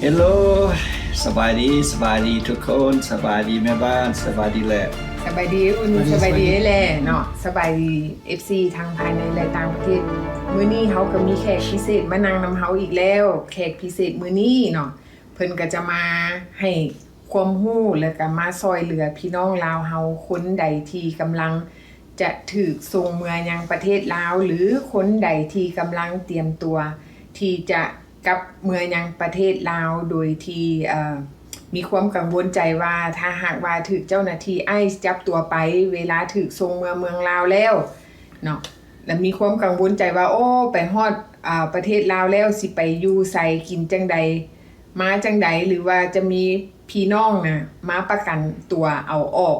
Hello ສະບາຍດີ ສະບາຍດີທຸກຄົນ ສະບາຍດີແມ່ບ້ານ ສະບາຍດີແຫຼະ ສະບາຍດີອຸ່ນ ສະບາຍດີ ສະບາຍດີແຫຼະເນາະ ສະບາຍດີ ເອັຟຊີ ທັງພາຍໃນ ແລະ ຕ່າງປະເທດ. ມື້ນີ້ເຮົາກໍມີແຂກພິເສດມານັ່ງນຳເຮົາອີກແລ້ວ. ແຂກພິເສດມື້ນີ້ເນາະ ເພິ່ນກໍຈະມາໃຫ້ຄວາມຮູ້ ແລະ ກໍມາຊ່ອຍເຫຼືອພີ່ນ້ອງລາວເຮົາ ຄົນໃດທີ່ກຳລັງຈະຖືກສົ່ງເມືອຍັງປະເທດລາວ ຫຼື ຄົນໃດທີ່ກຳລັງຕຽມຕົວທີ່ຈະ ກັບເມືອຍັງປະເທດລາວ ໂດຍທີ່ ເອີ ມີຄວາມກັງວົນໃຈວ່າ ຖ້າຫາກວ່າຖືກເຈົ້າໜ້າທີ່ໄອສ໌ຈັບຕົວໄປ ເວລາຖືກສົ່ງເມືອເມືອງລາວແລ້ວເນາະ ແລະ ມີຄວາມກັງວົນໃຈວ່າ ໂອ້ ໄປຮອດ ອາ ປະເທດລາວແລ້ວ ຊິໄປຢູ່ໃສ ກິນຈັ່ງໃດ ມາຈັ່ງໃດ ຫຼືວ່າຈະມີພີ່ນ້ອງນະ ມາປະກັນຕົວເອົາອອກ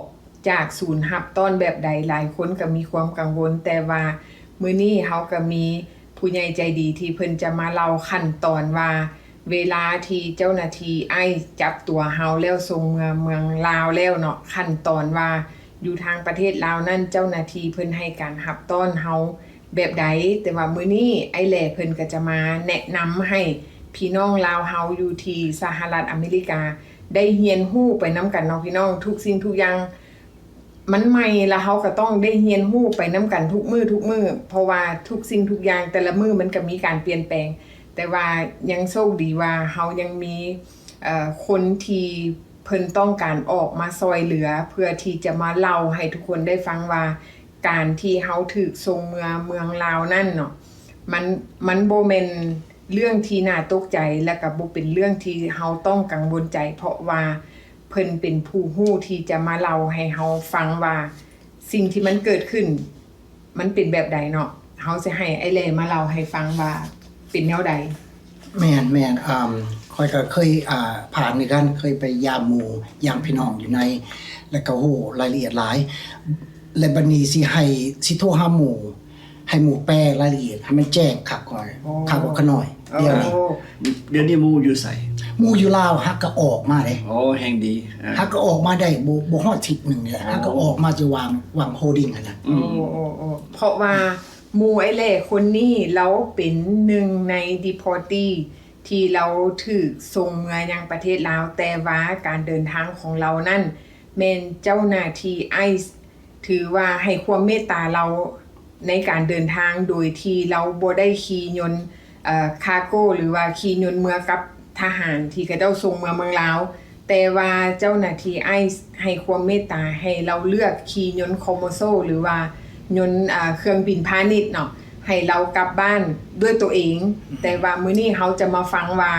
ຈາກສູນຮັບຕ້ອນແບບໃດ ຫຼາຍຄົນກໍມີຄວາມກັງວົນ, ແຕ່ວ່າມື້ນີ້ເຮົາກໍມີຜູ້ໃຫຍ່ໃຈດີທີ່ເພິ່ນຈະມາເລົ່າຂັ້ນຕອນວ່າ ເວລາທີ່ເຈົ້າໜ້າທີ່ໄອສ໌ຈັບຕົວເຮົາແລ້ວ ສົ່ງເມືອເມືອງລາວແລ້ວເນາະ, ຂັ້ນຕອນວ່າຢູ່ທາງປະເທດລາວນັ້ນ ເຈົ້າໜ້າທີ່ເພິ່ນໃຫ້ການຮັບຕ້ອນເຮົາ ແບບໃດ, ແຕ່ວ່າມື້ນີ້ອ້າຍແຫຼເພິ່ນກໍຈະມາແນະນຳໃຫ້ພີ່ນ້ອງລາວເຮົາຢູ່ທີ່ສະຫະລັດອາເມລິກາໄດ້ຮຽນຮູ້ໄປນຳກັນເນາະພີ່ນ້ອງ. ທຸກສິ່ງທຸກຢ່າງມັນໃໝ່ ແລ້ວເຮົາກໍຕ້ອງໄດ້ຮຽນຮູ້ໄປນຳກັນທຸກມື້ທຸກມື້ ເພາະວ່າທຸກສິ່ງທຸກຢ່າງແຕ່ລະມື້ມັນກໍມີການປ່ຽນແປງ, ແຕ່ວ່າຍັງໂຊກດີວ່າເຮົາຍັງມີ ເອີ ຄົນທີ່ເພິ່ນຕ້ອງການອອກມາຊ່ອຍເຫຼືອ ເພື່ອທີ່ຈະມາເລົ່າໃຫ້ທຸກຄົນໄດ້ຟັງວ່າ ການທີ່ເຮົາຖືກສົ່ງເມືອເມືອງລາວນັ້ນເນາະ ມັນ ມັນບໍ່ແມ່ນເລື່ອງທີ່ໜ້າຕົກໃຈ ແລະ ກໍບໍ່ເປັນເລື່ອງທີ່ເຮົາຕ້ອງກັງວົນໃຈ ເພາະວ່າເພິ່ນເປັນຜູ້ຮູ້ທີ່ຈະມາເລົ່າໃຫ້ເຮົາຟັງວ່າ ສິ່ງທີ່ມັນເກີດຂຶ້ນ ມັນເປັນແບບໃດເນາະ. ເຮົາຊິໃຫ້ອ້າຍແຫຼມາເລົ່າໃຫ້ຟັງວ່າເປັນແນວໃດ. ແມ່ນໆ ອ່າ ຂ້ອຍກໍເຄີຍ ອ່າ ຜ່ານຄືກັນ ເຄີຍໄປຢາມໝູ່ຢາມພີ່ນ້ອງຢູ່ໃນ ແລ້ວກໍຮູ້ລາຍລະອຽດຫຼາຍ ແລະ ບັດນີ້ຊິໃຫ້ ຊິໂທຫາໝູ່ ໃຫ້ໝູ່ແປລາຍລະອຽດໃຫ້ມັນແຈ້ງຄັກກ່ອນ ໂອ້ ຄັກກວ່າຂ້ານ້ອຍ. ໂອ້ ດຽວນີ້ ດຽວນີ້ໝູ່ຢູ່ໃສ? ໝູ່ຢູ່ລາວ ຫາກກໍອອກມາເດ້. ໂອ້ ແຮ່ງດີ. ອ່າ ຫາກກໍອອກມາໄດ້ ບໍ່ ບໍ່ຮອດທິດໜຶ່ງນີ້ແຫຼະ. ໂອ້ ຫາກກໍອອກມາຈາກຫວ່າງ ຫວ່າງໂຮດິງຫັ້ນນະ. ອືມ ໂອ້ ໂອ້ ໂອ້ ເພາະວ່າໝູ່ອ້າຍແຫຼຄົນນີ້ ລາວເປັນໜຶ່ງໃນ deportee ທີ່ລາວຖືກສົ່ງເມືອຍັງປະເທດລາວ, ແຕ່ວ່າການເດີນທາງຂອງລາວນັ້ນ ແມ່ນເຈົ້າໜ້າທີ່ໄອສ໌ ຖືວ່າໃຫ້ຄວາມເມດຕາລາວໃນການເດີນທາງ ໂດຍທີ່ລາວບໍ່ໄດ້ຂີ່ຍົນ ເອີ ຄາໂກ້ ຫຼືວ່າຂີ່ຍົນເມືອກັບທະຫານທີ່ເຂົາເຈົ້າສົ່ງເມືອເມືອງລາວ, ແຕ່ວ່າເຈົ້າໜ້າທີ່ໄອສ໌ໃຫ້ຄວາມເມດຕາໃຫ້ລາວເລືອກຂີ່ຍົນຄອມໂມໂຊ ຫຼືວ່າຍົນ ເອີ ເຄື່ອງບິນພານິດເນາະ ໃຫ້ລາວກັບບ້ານດ້ວຍຕົວເອງ. ອືມ ແຕ່ວ່າມື້ນີ້ເຮົາຈະມາຟັງວ່າ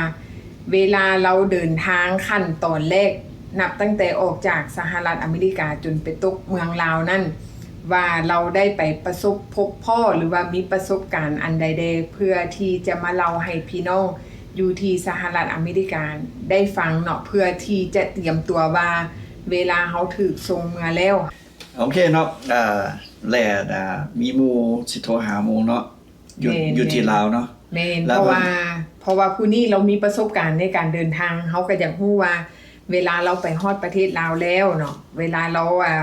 ເວລາລາວເດີນທາງຂັ້ນຕອນແລກ ນັບຕັ້ງແຕ່ອອກຈາກສະຫະລັດອາເມລິກາຈົນໄປຕົກເມືອງລາວນັ້ນ ວ່າລາວໄດ້ໄປປະສົບພົບພໍ້ ຫຼືວ່າມີປະສົບການອັນໃດແດ່ ເພື່ອທີ່ຈະມາເລົ່າໃຫ້ພີ່ນ້ອງຢູ່ທີ່ສະຫະລັດອາເມລິກາໄດ້ຟັງເນາະ ເພື່ອທີ່ຈະຕຽມຕົວວ່າເວລາເຮົາຖືກສົ່ງເມືອແລ້ວ. ໂອເຄເນາະ ເອີ ແລະ ອາ ມີໝູ່ ຊິໂທຫາໝູ່ເນາະ ຢູ່ ແມ່ນ ຢູ່ທີ່ລາວເນາະ. ແມ່ນ ເພາະວ່າ ເພາະວ່າຜູ້ນີ້ລາວມີປະສົບການໃນການເດີນທາງ ເຮົາກໍຢາກຮູ້ວ່າເວລາລາວໄປຮອດປະເທດລາວແລ້ວເນາະ ເວລາລາວ ອາ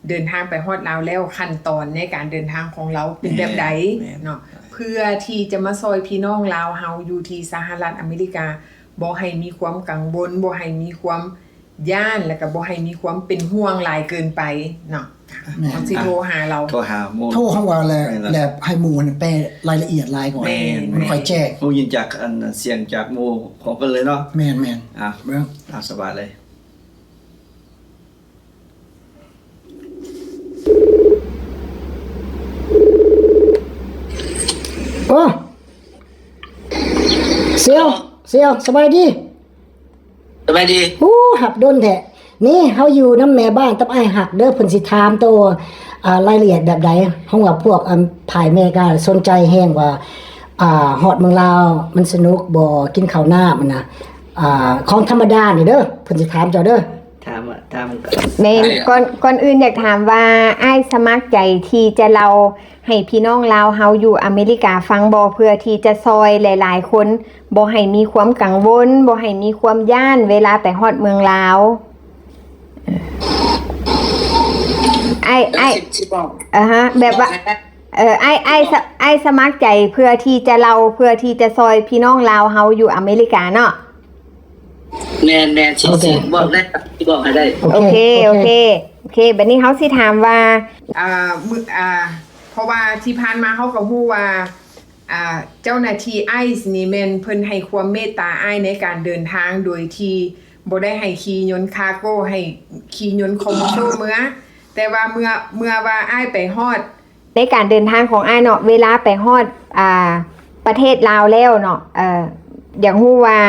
ເດີນທາງໄປຮອດລາວແລ້ວ ຂັ້ນຕອນໃນການເດີນທາງຂອງລາວເປັນແບບໃດ ແມ່ນ ເນາະ ເພື່ອທີ່ຈະມາຊ່ອຍພີ່ນ້ອງລາວເຮົາຢູ່ທີ່ສະຫະລັດອາເມລິກາ ບໍ່ໃຫ້ມີຄວາມກັງວົນ ບໍ່ໃຫ້ມີຄວາມ ຢ້ານ ແລ້ວກໍບໍ່ໃຫ້ມີຄວາມເປັນຫ່ວງຫຼາຍເກີນໄປເນາະ. ແມ່ນ ເຮົາຊິໂທຫາລາວ ໂທຫາໝູ່ ໂທເຮົາວ່າແຫຼະ ແລ້ວໃຫ້ໝູ່ຫັ້ນແປລາຍລະອຽດຫຼາຍກ່ອນ ແມ່ນ ມັນຄ່ອຍແຈ້ງ. ຮູ້ຍິນຈາກອັນສຽງຈາກໝູ່ຂອງເພິ່ນເລີຍເນາະ. ແມ່ນໆ ອ່າ ເບິ່ງ ອ່າ ສະບາຍເລີຍ. ໂອ້ ສ່ຽວ ສ່ຽວ ສະບາຍດີ. ສະບາຍດີ. ໂອ້ ຮັບດົນແທ້. ນີ້ເຮົາຢູ່ນຳແມ່ບ້ານກັບອ້າຍຮັກເດີ ເພິ່ນຊິຖາມໂຕ ອ່າ ລາຍລະອຽດແບບໃດ. ເຮົາວ່າພວກ ອ່າ ຝ່າຍແມ່ກໍສົນໃຈແຮງວ່າ ອ່າ ຮອດເມືອງລາວມັນສະໜຸກບໍ່ ກິນເຂົ້ານ້ຳຫັ້ນນະ. ອ່າ ຂອງທຳມະດານີ້ເດີ ເພິ່ນຊິຖາມເຈົ້າເດີ. ຖາມ ຖາມກ່ອນ. ແມ່ນ ກ່ອນ ກ່ອນອື່ນຢາກຖາມວ່າ ອ້າຍສະໝັກໃຈທີ່ຈະເລົ່າ ໃຫ້ພີ່ນ້ອງລາວເຮົາຢູ່ອາເມລິກາຟັງບໍ່ ເພື່ອທີ່ຈະຊ່ອຍຫຼາຍໆຄົນ ບໍ່ໃຫ້ມີຄວາມກັງວົນ ບໍ່ໃຫ້ມີຄວາມຢ້ານເວລາໄປຮອດເມືອງລາວ? ອ້າຍ ອ້າຍ ຊິບອກ ອາຮະ ແບບວ່າ ເອີ ອ້າຍ ອ້າຍ ອ້າຍສະໝັກໃຈເພື່ອທີ່ຈະເລົ່າ ເພື່ອທີ່ຈະຊ່ອຍພີ່ນ້ອງລາວເຮົາຢູ່ອາເມລິກາເນາະ. ແມ່ນໆ ຊິ ໂອເຄ ຊິບອກໄດ້ ຊິບອກໃຫ້ໄດ້. ໂອເຄ ໂອເຄ ໂອເຄ ໂອເຄ ບັດນີ້ເຮົາຊິຖາມວ່າ ອ່າ ມື້ ອ່າ ເພາະວ່າທີ່ຜ່ານມາເຮົາກໍຮູ້ວ່າ ອ່າ ເຈົ້າໜ້າທີ່ໄອສ໌ນີ້ແມ່ນເພິ່ນໃຫ້ຄວາມເມດຕາອ້າຍໃນການເດີນທາງ ໂດຍທີ່ບໍ່ໄດ້ໃຫ້ຂີ່ຍົນຄາໂກ້ ໃຫ້ຂີ່ຍົນຄອມໂຊເມືອ. ແຕ່ວ່າເມື່ອ ເມື່ອວ່າອ້າຍໄປຮອດ ໃນການເດີນທາງຂອງອ້າຍເນາະ ເວລາໄປຮອດ ອ່າ ປະເທດລາວແລ້ວເນາະ ເອີ ຢາກຮູ້ວ່າ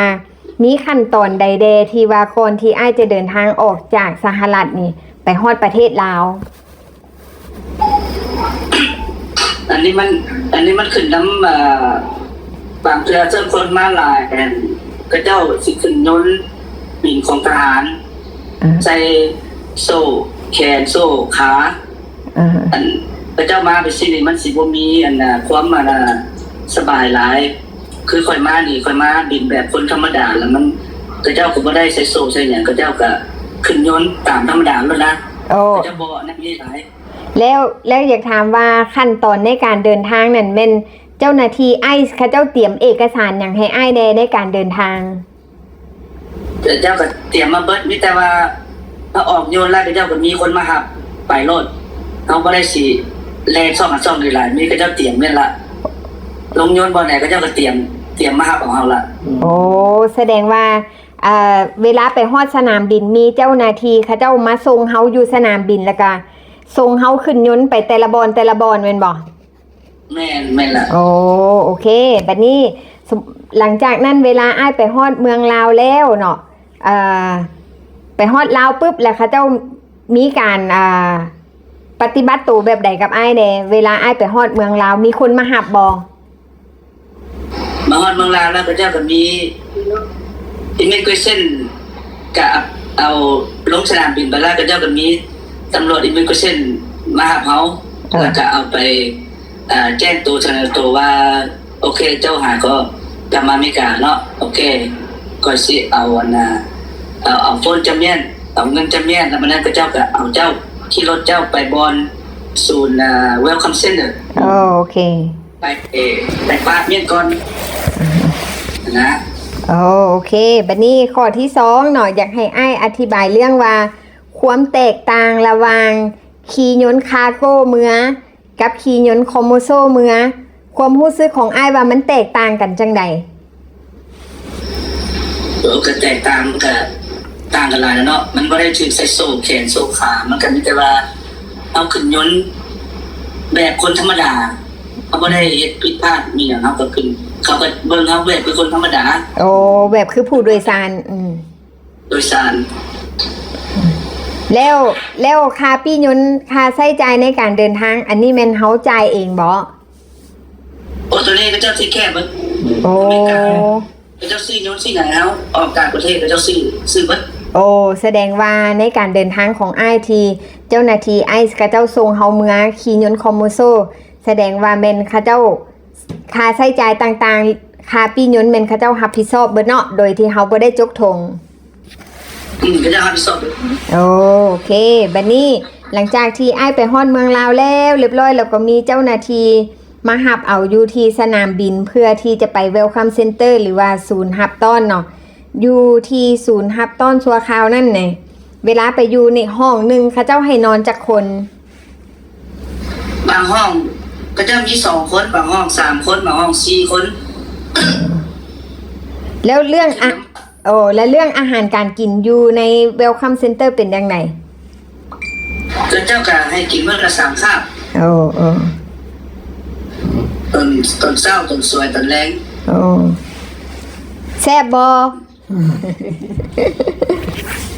ມີຂັ້ນຕອນໃດແດ່ທີ່ວ່າກ່ອນທີ່ອ້າຍຈະເດີນທາງອອກຈາກສະຫະລັດນີ້ ໄປຮອດປະເທດລາວ? ອັນນີ້ມັນ ອັນນີ້ມັນຂຶ້ນນຳ ເອີ ບາງເທື່ອເຊິ່ງຄົນມາຫຼາຍ ອັນ ເຂົາເຈົ້າຊິຂຶ້ນຍົນບິນຂອງທະຫານ ອ່າ ໃສ່ໂສ້ແຂນໂສ້ຂາ ອ່າ ອັນ ເຂົາເຈົ້າມາໄປຊີ້ນີ້ ມັນຊິບໍ່ມີ ອັນ ຄວາມ ອັນ ສະບາຍຫຼາຍ. ຄືຂ້ອຍມານີ້ ຂ້ອຍມາບິນແບບຄົນທຳມະດາ ແລ້ວມັນ ເຂົາເຈົ້າກໍບໍ່ໄດ້ໃສ່ໂສ້ໃສ່ຫຍັງ ເຂົາເຈົ້າກໍຂຶ້ນຍົນຕາມທຳມະດາໂລດນະ. ໂອ້ ເຂົາເຈົ້າບໍ່ອັນນັ້ນຫຼາຍ. ແລ້ວ ແລ້ວຢາກຖາມວ່າຂັ້ນຕອນໃນການເດີນທາງນັ້ນ ແມ່ນເຈົ້າໜ້າທີ່ໄອສ໌ເຂົາເຈົ້າຕຽມເອກະສານຫຍັງໃຫ້ອ້າຍແດ່ໃນການເດີນທາງ? ເຂົາເຈົ້າກໍຕຽມມາເບິດ ມີແຕ່ວ່າເຮົາອອກຍົນແລ້ວ ເຂົາເຈົ້າກໍມີຄົນມາຮັບໄປໂລດ. ເຮົາບໍ່ໄດ້ຊິແລ່ນຊອກຫັ້ນຊອກນີ້ຫຼາຍ ມີເຂົາເຈົ້າຕຽມແມ່ນລະ. ລົງຍົນບ່ອນໃດ ເຂົາເຈົ້າກໍຕຽມ ຕຽມມາຮັບເອົາເຮົາລະ. ໂອ້ ສະແດງວ່າ ເອີ ເວລາໄປຮອດສະໜາມບິນ ມີເຈົ້າໜ້າທີ່ເຂົາເຈົ້າມາສົ່ງເຮົາຢູ່ສະໜາມບິນ ແລ້ວກະສົ່ງເຮົາຂຶ້ນຍົນໄປແຕ່ລະບ່ອນ ແຕ່ລະບ່ອນແມ່ນບໍ່? ແມ່ນ ແມ່ນລະ. ໂອ້ ໂອເຄ ບັດນີ້ ສ- ຫຼັງຈາກນັ້ນເວລາອ້າຍໄປຮອດເມືອງລາວແລ້ວເນາະ ເອີ ໄປຮອດລາວປຶບ ແລ້ວເຂົາເຈົ້າມີການ ອ່າ ປະຕິບັດໂຕແບບໃດກັບອ້າຍແດ່? ເວລາອ້າຍໄປຮອດເມືອງລາວ ມີຄົນມາຮັບບໍ່? ມາຮອດເມືອງລາວແລ້ວ ເຂົາເຈົ້າກໍມີ Immigration ກະເອົາລົງສະໜາມບິນໄປແລ້ວ ເຂົາເຈົ້າກໍມີຕຳຫຼວດ Immigration ມາຮັບເຮົາ ເອີ ແລ້ວກະເອົາໄປ ເອີ ແຈ້ງໂຕສະເໜີໂຕວ່າ ໂອເຄ ເຈົ້າຫາກໍກັບມາອາເມລິກາເນາະ ໂອເຄ ຂ້ອຍຊິເອົາອັນນ່າ ເອົາ ເອົາໂຟນຈຳແມ່ນ ເອົາເງິນຈຳແມ່ນ ແລ້ວບາດນັ້ນເຂົາເຈົ້າກໍເອົາເຈົ້າ ຂີ່ລົດເຈົ້າໄປບ່ອນສູນ ເອີ Welcome Center. ໂອເຄ ໄປ ເອີ ໄປປະເມນກ່ອນນະ. ໂອເຄ ບັດນີ້ຂໍ້ທີສອງເນາະ ຢາກໃຫ້ອ້າຍອະທິບາຍເລື່ອງວ່າ ຄວາມແຕກຕ່າງລະຫວ່າງຂີ່ຍົນຄາໂກ້ເມືອ ກັບຂີ່ຍົນຄອມໂມໂຊເມືອ ຄວາມຮູ້ສຶກຂອງອ້າຍວ່າມັນແຕກຕ່າງກັນຈັ່ງໃດ? ເອີ ກໍແຕກຕ່າງ ມັນກໍຕ່າງກັນຫຼາຍແລ້ວເນາະ ມັນບໍ່ໄດ້ຖືກໃສ່ໂສ້ແຂນໂສ້ຂາ ມັນກໍມີແຕ່ວ່າເຮົາຂຶ້ນຍົນແບບຄົນທຳມະດາ ເຮົາບໍ່ໄດ້ເຮັດຜິດພາດມີຫຍັງ ເຮົາກໍຂຶ້ນ ເຂົາກໍເບິ່ງເຮົາແບບຄືຄົນທຳມະດາ. ໂອ້ ແບບຄືຜູ້ໂດຍສານ ອືມ ໂດຍສານ. ແລ້ວ ແລ້ວຄ່າປີ້ຍົນ ຄ່າໃຊ້ຈ່າຍໃນການເດີນທາງ ອັນນີ້ແມ່ນເຮົາຈ່າຍເອງບໍ? ໂອ້ ໂຕນີ້ເຂົາເຈົ້າເທກແຄເບິດ. ໂອ້ ເຂົາເຈົ້າຊື້ຍົນຊື້ຫຍັງໃຫ້ເຮົາ ອອກຕ່າງປະເທດເຂົາເຈົ້າຊື້ ຊື້ເບິດ. ໂອ້ ສະແດງວ່າໃນການເດີນທາງຂອງອ້າຍ ທີ່ເຈົ້າໜ້າທີ່ໄອສ໌ເຂົາເຈົ້າສົ່ງເຮົາເມືອຂີ່ຍົນຄອມໂມໂຊ ສະແດງວ່າແມ່ນເຂົາເຈົ້າ ຄ່າໃຊ້ຈ່າຍຕ່າງໆ ຄ່າປີ້ຍົນແມ່ນເຂົາເຈົ້າຮັບຜິດຊອບເບິດເນາະ ໂດຍທີ່ເຮົາບໍ່ໄດ້ຈົກຖົງ. ອືມ ເຂົາເຈົ້າຮັບຜິດຊອບເບິດ. ໂອເຄ ບັດນີ້ຫຼັງຈາກທີ່ອ້າຍໄປຮອດເມືອງລາວແລ້ວຮຽບຮ້ອຍ ແລ້ວກໍມີເຈົ້າໜ້າທີ່ມາຮັບເອົາຢູ່ທີ່ສະໜາມບິນ ເພື່ອທີ່ຈະໄປ Welcome Center ຫຼືວ່າສູນຮັບຕ້ອນເນາະ. ຢູ່ທີ່ສູນຮັບຕ້ອນຊົ່ວຄາວນັ້ນນະ ເວລາໄປຢູ່ນີ້ ຫ້ອງໜຶ່ງເຂົາເຈົ້າໃຫ້ນອນຈັກຄົນ? ບາງຫ້ອງເຂົາເຈົ້າມີສອງຄົນ ບາງຫ້ອງສາມຄົນ ບາງຫ້ອງສີ່ຄົນ. ແລ້ວເລື່ອງອາ ໂອ້ ແລ້ວເລື່ອງອາຫານການກິນຢູ່ໃນ Welcome Center ເປັນຈັ່ງໃດ? ເຂົາເຈົ້າກໍໃຫ້ກິນມື້ລະສາມຄາບ. ໂອ້ ໂອ້ ຕອນ ຕອນເຊົ້າ ຕອນສວຍ ຕອນແລງ. ໂອ້ ແຊບບໍ່?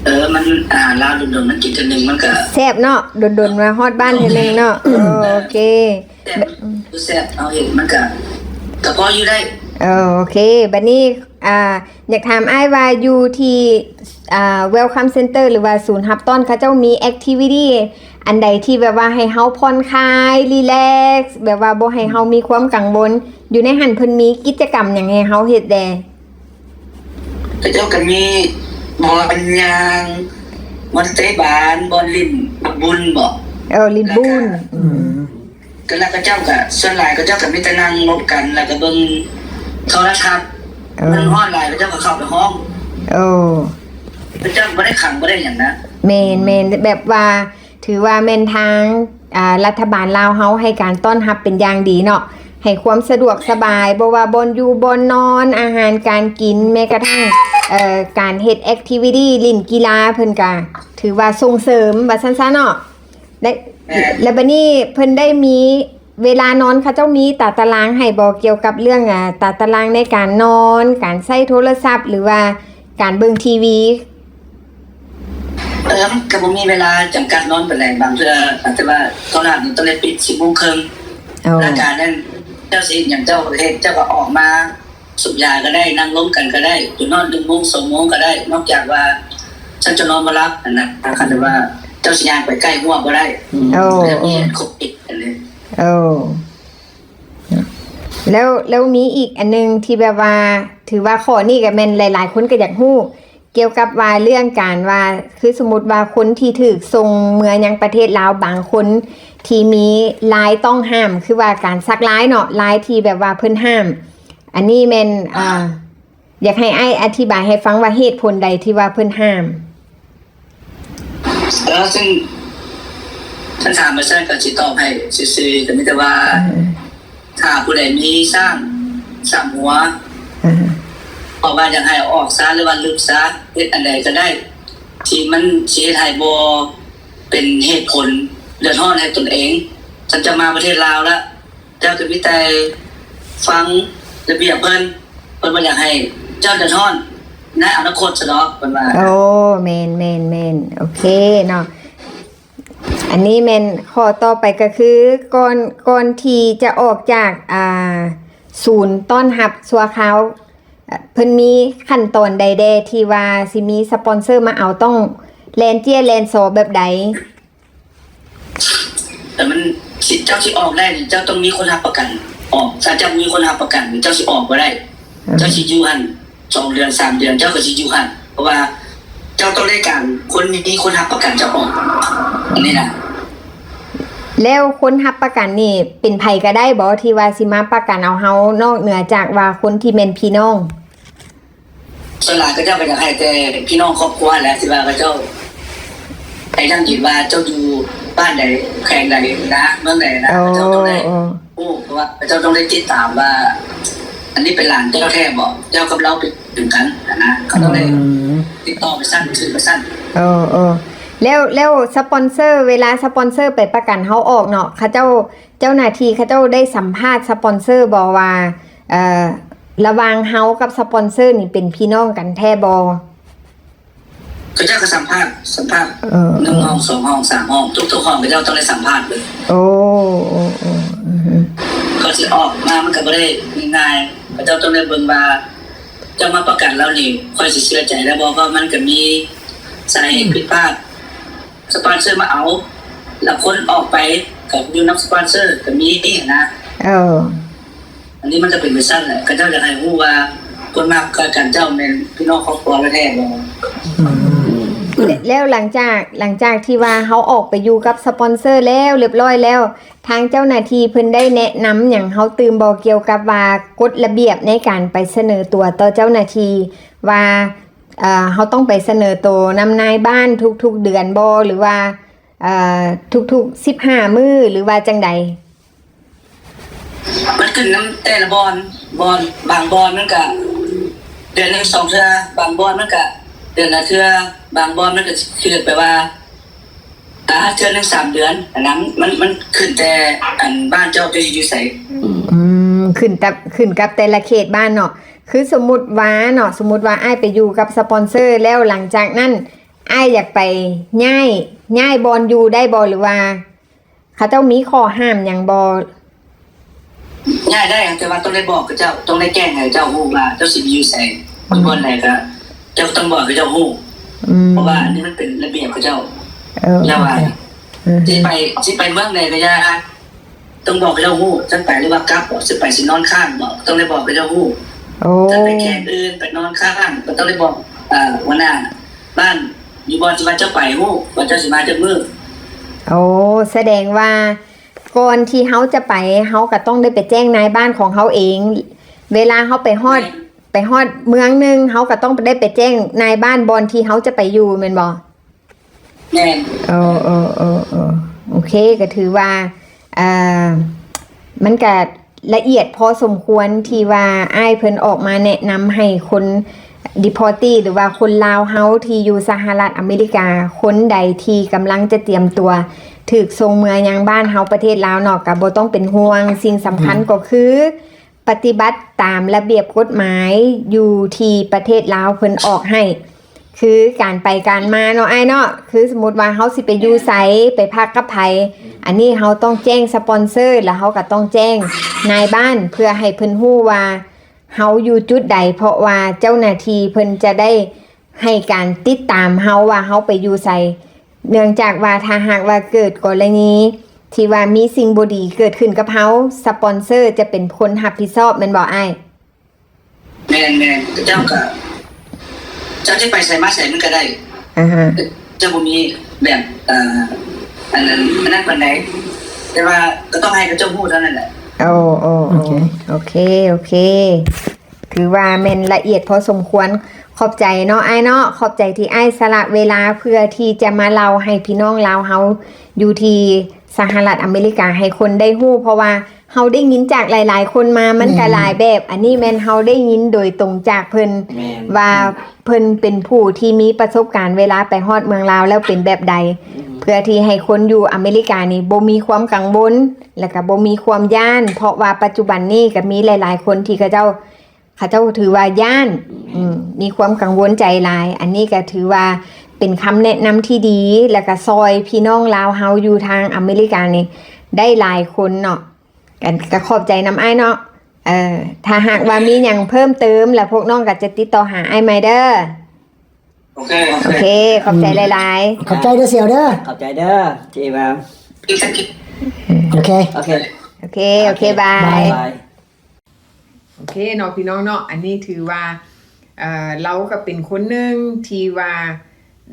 ເອີ ມັນ ອາ ລາວດົນໆ ມັນກິນເທື່ອໜຶ່ງ ມັນກະແຊບເນາະ ດົນໆ ມາຮອດບ້ານເທື່ອໜຶ່ງເນາະ. ໂອເຄ ແຊບ ແຊບ ເຮົາເຫັນມັນກະ ກະພໍຢູ່ໄດ້. ເອີ ໂອເຄ ບັດນີ້ ອາ ຢາກຖາມອ້າຍວ່າ ຢູ່ທີ່ ອາ Welcome Center ຫຼືວ່າສູນຮັບຕ້ອນ ເຂົາເຈົ້າມີ activity ອັນໃດທີ່ແບບວ່າໃຫ້ເຮົາຜ່ອນຄາຍ relax ແບບວ່າບໍ່ໃຫ້ເຮົາມີຄວາມກັງວົນ ຢູ່ໃນຫັ້ນເພິ່ນມີກິດຈະກຳຫຍັງໃຫ້ເຮົາເຮັດແດ່? ເຂົາເຈົ້າກໍມີບ່ອນຍ່າງ ບ່ອນເຕະບານ ບ່ອນຫຼິ້ນບຸນບໍ? ເອີ ຫຼິ້ນບຸນ. ອືມ ກໍແລ້ວເຂົາເຈົ້າກໍ ສ່ວນຫຼາຍເຂົາເຈົ້າກໍມີແຕ່ນັ່ງລົມກັນ ແລ້ວກໍເບິ່ງໂທລະທັດ. ເອີ ມັນຮ້ອນຫຼາຍ ເຂົາເຈົ້າກໍເຂົ້າໄປຫ້ອງ. ໂອ້ ເຂົາເຈົ້າບໍ່ໄດ້ຂັງ ບໍ່ໄດ້ຫຍັງນະ. ແມ່ນໆ ແບບວ່າ ຖືວ່າແມ່ນທາງ ອ່າ ລັດຖະບານລາວເຮົາໃຫ້ການຕ້ອນຮັບເປັນຢ່າງດີເນາະ, ໃຫ້ຄວາມສະດວກສະບາຍ ບໍ່ວ່າບ່ອນຢູ່ບ່ອນນອນ, ອາຫານການກິນ, ແມ້ກະທັ້ງ ເອີ ການເຮັດແອັກທິວິຕີ ຫຼິ້ນກິລາ ເພິ່ນກະຖືວ່າສົ່ງເສີມວ່າຊັ້ນຊະເນາະ. ແລະ ແມ່ນ ແລະບາດນີ້ເພິ່ນໄດ້ມີເວລານອນ ເຂົາເຈົ້າມີຕາຕະລາງໃຫ້ບໍ່ ກ່ຽວກັບເລື່ອງ ອາ ຕາຕະລາງໃນການນອນ, ການໃຊ້ໂທລະສັບ ຫຼືວ່າການເບິ່ງທີວີ? ເອີ ມັນກໍບໍ່ມີເວລາຈຳກັດນອນປານໃດ, ບາງເທື່ອອາດຈະວ່າໂທລະສັບນີ້ຕ້ອງໄດ້ປິດສິບໂມງເຄິ່ງ ໂອ້ ແລ້ວການນັ້ນ ເຈົ້າຊິເຮັດຫຍັງເຈົ້າກໍເຮັດ, ເຈົ້າກໍອອກມາສູບຢາກໍໄດ້, ນັ່ງລົມກັນກໍໄດ້, ຈະນອນໜຶ່ງໂມງ ສອງໂມງກໍໄດ້, ນອກຈາກວ່າເຈົ້າຈະນອນບໍ່ຫຼັບຫັ້ນນະ, ຄັນວ່າເຈົ້າຊິຍ່າງໄປໃກ້ຮົ້ວບໍ່ໄດ້. ໂອ້ ແລ້ວມີອັນຄົບປິດອັນນີ້. ໂອ້ ແລ້ວ ແລ້ວມີອີກອັນໜຶ່ງທີ່ແບບວ່າ ຖືວ່າຂໍ້ນີ້ກໍແມ່ນຫຼາຍໆຄົນກໍຢາກຮູ້ ກ່ຽວກັບວ່າເລື່ອງການວ່າ ຄືສົມມຸດວ່າຄົນທີ່ຖືກສົ່ງເມືອຍັງປະເທດລາວ ບາງຄົນທີ່ມີລາຍຕ້ອງຫ້າມ ຄືວ່າການສັກລາຍເນາະ, ລາຍທີ່ແບບວ່າເພິ່ນຫ້າມ, ອັນນີ້ແມ່ນ ອ່າ ຢາກໃຫ້ອ້າຍອະທິບາຍໃຫ້ຟັງວ່າເຫດຜົນໃດທີ່ວ່າເພິ່ນຫ້າມ? ເອີ ເຊິ່ງ ຄັນຖາມມາຊັ້ນກໍຊິຕອບໃຫ້ຊື່ໆ ກໍມີແຕ່ວ່າ ອືມ ຖ້າຜູ້ໃດມີຊ້າງສາມຫົວ ອືມ ເພາະວ່າຢາກໃຫ້ເອົາອອກຊະ ຫຼືວ່າລຶບຊະ, ເຮັດອັນໃດກໍໄດ້ທີ່ມັນຊິເຮັດໃຫ້ບໍ່ເປັນເຫດຜົນເດືອດຮ້ອນໃຫ້ຕົນເອງ. ຄັນຈະມາປະເທດລາວລະ ເຈົ້າກໍມີແຕ່ຟັງລະບຽບເພິ່ນ, ເພິ່ນບໍ່ຢາກໃຫ້ເຈົ້າເດືອດຮ້ອນໃນອະນາຄົດຊະດອກ ເພິ່ນວ່າ. ໂອ້ ແມ່ນໆໆ ໂອເຄເນາະ. ອັນນີ້ແມ່ນຂໍ້ຕໍ່ໄປກໍຄື ກ່ອນ ກ່ອນທີ່ຈະອອກຈາກ ອ່າ ສູນຕ້ອນຮັບຊົ່ວຄາວ ເພິ່ນມີຂັ້ນຕອນໃດແດ່ທີ່ວ່າຊິມີສະປອນເຊີມາເອົາ, ຕ້ອງແລ່ນເຈ້ຍແລ່ນຊໍແບບໃດ? ແຕ່ມັນ ຊິ ເຈົ້າຊິອອກໄດ້ນີ້ ເຈົ້າຕ້ອງມີຄົນຮັບປະກັນອອກ. ຖ້າເຈົ້າບໍ່ມີຄົນຮັບປະກັນນີ້ ເຈົ້າຊິອອກບໍ່ໄດ້. ອືມ ເຈົ້າຊິຢູ່ຫັ້ນສອງເດືອນ ສາມເດືອນ ເຈົ້າກໍຊິຢູ່ຫັ້ນ, ເພາະວ່າເຈົ້າຕ້ອງໄດ້ການຄົນມີຄົນຮັບປະກັນເຈົ້າອອກ ອັນນີ້ນະ. ແລ້ວຄົນຮັບປະກັນນີ້ເປັນໃຜກໍໄດ້ບໍ່ ທີ່ວ່າຊິມາປະກັນເອົາເຮົາ ນອກເໜືອຈາກວ່າຄົນທີ່ແມ່ນພີ່ນ້ອງ? ສ່ວນຫຼາຍເຂົາເຈົ້າກໍຢາກໃຫ້ແຕ່ພີ່ນ້ອງຄອບຄົວແຫຼະ ທີ່ວ່າເຂົາເຈົ້າໃຫ້ຢັ້ງຢືນວ່າເຈົ້າຢູ່ບ້ານໃດ ແຂວງໃດນະ ເມືອງໃດນະ. ໂອ້ ເຂົາເຈົ້າຕ້ອງໄດ້ ໂອ້ ຮູ້ ເພາະວ່າເຂົາເຈົ້າຕ້ອງໄດ້ຕິດຕາມວ່າ ອັນນີ້ເປັນຫຼານເຈົ້າແທ້ບໍ່ ເຈົ້າກັບລາວເປັນກັນຫັ້ນນະ. ເຂົາຕ້ອງໄດ້ ອືມ ຕິດຕໍ່ໄປຊັ້ນ ສືບໄປຊັ້ນ. ເອີ ເອີ ແລ້ວ ແລ້ວສະປອນເຊີ ເວລາສະປອນເຊີໄປປະກັນເຮົາອອກເນາະ ເຂົາເຈົ້າ ເຈົ້າໜ້າທີ່ເຂົາເຈົ້າໄດ້ສຳພາດສະປອນເຊີບໍ່ວ່າ ເອີ ລະຫວ່າງເຮົາກັບສະປອນເຊີນີ້ເປັນພີ່ນ້ອງກັນແທ້ບໍ່? ເຂົາເຈົ້າກໍສຳພາດ ສຳພາດ ເອີ ໜຶ່ງຫ້ອງ ສອງຫ້ອງ ສາມຫ້ອງ ທຸກໆຫ້ອງເຂົາເຈົ້າຕ້ອງໄດ້ສຳພາດເບິດ. ໂອ້ ໂອ້ ໂອ້ ອືຮຶ ເຂົາຊິອອກມາມັນກໍບໍ່ໄດ້ງ່າຍໆ ເຂົາເຈົ້າຕ້ອງໄດ້ເບິ່ງວ່າ ເຈົ້າມາປະກັນລາວນີ້ ຂ້ອຍຊິເຊື່ອໃຈໄດ້ບໍ່? ເພາະມັນກໍມີສາເຫດ ອືມ ຜິດພາດ ສະປອນເຊີມາເອົາ ແລ້ວຄົນອອກໄປກໍຢູ່ນຳສະປອນເຊີກໍມີຫັ້ນນະ. ເອີ ອັນນີ້ມັນກໍເປັນໄປຊັ້ນແຫຼະ ເຂົາເຈົ້າຢາກໃຫ້ຮູ້ວ່າຄົນມາປະກັນເຈົ້າແມ່ນພີ່ນ້ອງຄອບຄົວແທ້ໆບໍ່. ອືມ ແລ້ວ ແລ້ວຫຼັງຈາກ ຫຼັງຈາກທີ່ວ່າເຮົາອອກໄປຢູ່ກັບສະປອນເຊີແລ້ວ ຮຽບຮ້ອຍແລ້ວ ທາງເຈົ້າໜ້າທີ່ເພິ່ນໄດ້ແນະນຳຫຍັງເຮົາຕື່ມບໍ່ ກ່ຽວກັບວ່າກົດລະບຽບໃນການໄປສະເໜີຕົວຕໍ່ເຈົ້າໜ້າທີ່ວ່າ ເອີ ເຮົາຕ້ອງໄປສະເໜີໂຕນຳນາຍບ້ານທຸກໆເດືອນບໍ່ ຫຼືວ່າ ເອີ ທຸກໆສິບຫ້າມື້ ຫຼືວ່າຈັ່ງໃດ? ມັນຂຶ້ນນຳແຕ່ລະບ່ອນ ບ່ອນ ບາງບ່ອນມັນກະເດືອນໜຶ່ງສອງເທື່ອ ບາງບ່ອນມັນກະເດືອນລະເທື່ອ ບາງບ່ອນມັນກະຊິຂຶ້ນແບບວ່າ ອ່າ ເທື່ອໜຶ່ງສາມເດືອນຫັ້ນນະ. ມັນ ມັນຂຶ້ນແຕ່ ອັນ ບ້ານເຈົ້າ ເຈົ້າຊິຢູ່ໃສ. ອືມ ອືມ ຂຶ້ນກັບ ຂຶ້ນກັບແຕ່ລະເຂດບ້ານເນາະ. ຄືສົມມຸດວ່າເນາະ ສົມມຸດວ່າອ້າຍໄປຢູ່ກັບສະປອນເຊີແລ້ວ ຫຼັງຈາກນັ້ນອ້າຍຢາກໄປຍ້າຍ ຍ້າຍບ່ອນຢູ່ໄດ້ບໍ່ ຫຼືວ່າເຂົາເຈົ້າມີຂໍ້ຫ້າມຫຍັງບໍ່? ຍ້າຍໄດ້ ແຕ່ວ່າຕ້ອງໄດ້ບອກເຂົາເຈົ້າ ຕ້ອງໄດ້ແຈ້ງໃຫ້ເຂົາເຈົ້າຮູ້ວ່າເຈົ້າຊິໄປຢູ່ໃສ ອືມ ຢູ່ບ່ອນໃດ ກໍເຈົ້າຕ້ອງບອກໃຫ້ເຂົາເຈົ້າຮູ້. ອືມ ເພາະວ່າອັນນີ້ມັນເປັນລະບຽບເຂົາເຈົ້າ. ເອີ ແລ້ວວ່າ ໂອເຄ ອືມ ຊິໄປ ຊິໄປເມືອງໃດກໍຢ່າ ຕ້ອງບອກໃຫ້ເຂົາເຈົ້າຮູ້ ຈັ່ງໄປ ຫຼືວ່າກັບບໍ ຊິໄປ ຊິນອນຄ້າງບໍ ຕ້ອງໄດ້ບອກໃຫ້ເຂົາເຈົ້າຮູ້. ໂອ້ ຈັ່ງໄປແຂກອື່ນ ໄປນອນຄ້າງ ກໍຕ້ອງໄດ້ບອກ ເອີ ຫົວໜ້າບ້ານ ຢູ່ບ່ອນທີ່ວ່າເຈົ້າໄປຮູ້ວ່າເຈົ້າຊິມາຈັກມື້. ໂອ້ ສະແດງວ່າກ່ອນທີ່ເຮົາຈະໄປ ເຮົາກໍຕ້ອງໄດ້ໄປແຈ້ງນາຍບ້ານຂອງເຮົາເອງ ເວລາເຮົາໄປຮອດ ແມ່ນ. ໄປຮອດເມືອງໜຶ່ງ ເຮົາກໍຕ້ອງໄດ້ໄປແຈ້ງນາຍບ້ານບ່ອນທີ່ເຮົາຈະໄປຢູ່ແມ່ນບໍ່? ແມ່ນ. ເອີ ເອີ ເອີ ເອີ ໂອເຄ ກໍຖືວ່າ ເອີ ມັນກະລະອຽດພໍສົມຄວນທີ່ວ່າອ້າຍເພິ່ນອອກມາແນະນຳໃຫ້ຄົນ deportee ຫຼືວ່າຄົນລາວເຮົາທີ່ຢູ່ສະຫະລັດອາເມລິກາ ຄົນໃດທີ່ກຳລັງຈະຕຽມຕົວຖືກສົ່ງເມືອຍັງບ້ານເຮົາປະເທດລາວເນາະ ກະບໍ່ຕ້ອງເປັນຫ່ວງ. ສິ່ງສຳຄັນກໍຄື ປະຕິບັດຕາມລະບຽບກົດໝາຍຢູ່ທີ່ປະເທດລາວເພິ່ນອອກໃຫ້ ຄືການໄປການມາເນາະອ້າຍເນາະ ຄືສົມມຸດວ່າເຮົາຊິໄປຢູ່ໃສ ໄປພັກກັບໃຜ ອັນນີ້ເຮົາຕ້ອງແຈ້ງສະປອນເຊີ ແລ້ວເຮົາກໍຕ້ອງແຈ້ງນາຍບ້ານ ເພື່ອໃຫ້ເພິ່ນຮູ້ວ່າເຮົາຢູ່ຈຸດໃດ ເພາະວ່າເຈົ້າໜ້າທີ່ເພິ່ນຈະໄດ້ໃຫ້ການຕິດຕາມເຮົາວ່າເຮົາໄປຢູ່ໃສ. ເນື່ອງຈາກວ່າຖ້າຫາກວ່າເກີດກໍລະນີທີ່ວ່າມີສິ່ງບໍ່ດີເກີດຂຶ້ນກັບເຮົາ ສະປອນເຊີຈະເປັນຄົນຮັບຜິດຊອບແມ່ນບໍ່ອ້າຍ? ແມ່ນໆ ເຈົ້າກໍ ເຈົ້າຈະໄປໃສມາໃສມັນກໍໄດ້ ອາຮະ ເຈົ້າບໍ່ມີແບບ ເອີ ອັນນັ້ນ ອັນນັ້ນປານໃດ ແຕ່ວ່າກໍຕ້ອງໃຫ້ເຂົາເຈົ້າຮູ້ເທົ່ານັ້ນແຫຼະ. ໂອ ໂອ ໂອເຄ ໂອເຄ ໂອເຄ ຖືວ່າແມ່ນລະອຽດພໍສົມຄວນ. ຂອບໃຈເນາະອ້າຍເນາະ ຂອບໃຈທີ່ອ້າຍສະຫຼະເວລາເພື່ອທີ່ຈະມາເລົ່າໃຫ້ພີ່ນ້ອງລາວເຮົາຢູ່ທີ່ສະຫະລັດອາເມລິກາໃຫ້ຄົນໄດ້ຮູ້ ເພາະວ່າເຮົາໄດ້ຍິນຈາກຫຼາຍໆຄົນມາ ມັນກະຫຼາຍແບບ ອັນນີ້ແມ່ນເຮົາໄດ້ຍິນໂດຍຕົງຈາກເພິ່ນ ແມ່ນ ວ່າເພິ່ນເປັນຜູ້ທີ່ມີປະສົບການເວລາໄປຮອດເມືອງລາວແລ້ວເປັນແບບໃດ ເພື່ອທີ່ໃຫ້ຄົນຢູ່ອາເມລິການີ້ບໍ່ມີຄວາມກັງວົນ ແລະກະບໍ່ມີຄວາມຢ້ານ ເພາະວ່າປັດຈຸບັນນີ້ກະມີຫຼາຍໆຄົນທີ່ເຂົາເຈົ້າ ເຂົາເຈົ້າຖືວ່າຢ້ານ ອືມ ມີຄວາມກັງວົນໃຈຫຼາຍ. ອັນນີ້ກໍຖືວ່າເປັນຄຳແນະນຳທີ່ດີ ແລ້ວກໍຊ່ອຍພີ່ນ້ອງລາວເຮົາຢູ່ທາງອາເມລິການີ້ໄດ້ຫຼາຍຄົນເນາະ. ກໍ ກໍຂອບໃຈນຳອ້າຍເນາະ. ເອີ ຖ້າຫາກວ່າມີຫຍັງເພີ່ມເຕີມ ແລ້ວພວກນ້ອງກໍຈະຕິດຕໍ່ຫາອ້າຍໃໝ່ເດີ. ໂອເຄ ໂອເຄ ໂອເຄ ຂອບໃຈຫຼາຍໆ. ຂອບໃຈເດີສ່ຽວເດີ. ຂອບໃຈເດີທີ່ວ່າ ໂອເຄ ໂອເຄ ໂອເຄ ໂອເຄ ບາຍ ບາຍ. ໂອເຄເນາະພີ່ນ້ອງເນາະ ອັນນີ້ຖືວ່າ ເອີ ລາວກໍເປັນຄົນໜຶ່ງທີ່ວ່າ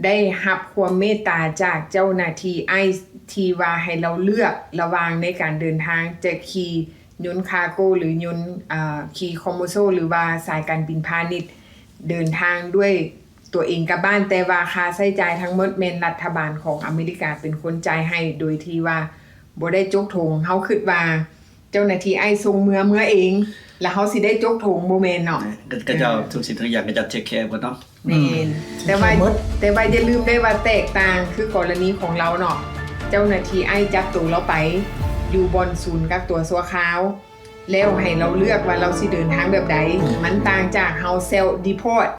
ໄດ້ຮັບຄວາມເມດຕາຈາກເຈົ້າໜ້າທີ່ໄອສ໌ ທີ່ວ່າໃຫ້ລາວເລືອກລະຫວ່າງໃນການເດີນທາງຈະຂີ່ຍົນຄາໂກ ຫຼືຍົນ ເອີ ຂີ່ຄອມໂບໂຊ ຫຼືວ່າສາຍການບິນພານິດ ເດີນທາງດ້ວຍຕົວເອງກັບບ້ານ ແຕ່ວ່າຄ່າໃຊ້ຈ່າຍທັງໝົດແມ່ນລັດຖະບານຂອງອາເມລິກາເປັນຄົນຈ່າຍໃຫ້ ໂດຍທີ່ວ່າບໍ່ໄດ້ຈົກຖົງ. ເຮົາຄິດວ່າ ເຈົ້າໜ້າທີ່ໄອສ໌ສົ່ງເມືອ ເມືອເອງ ແລ້ວເຮົາຊິໄດ້ຈົກຖົງ ບໍ່ແມ່ນເນາະ. ເຂົາເຈົ້າ ເອີ ທຸກສິ່ງທຸກຢ່າງເຂົາເຈົ້າ take care ເບິດເນາະ. ແມ່ນ ອືມ ແຕ່ວ່າ ແຕ່ວ່າຢ່າລືມໄດ້ວ່າແຕກຕ່າງ ຄືກໍລະນີຂອງລາວເນາະ ເຈົ້າໜ້າທີ່ໄອສ໌ຈັບໂຕລາວໄປຢູ່ບ່ອນສູນກັກຕົວຊົ່ວຄາວ ແລ້ວໃຫ້ລາວເລືອກວ່າລາວຊິເດີນທາງແບບໃດ. ອືມ ມັນຕ່າງຈາກເຮົາ self deport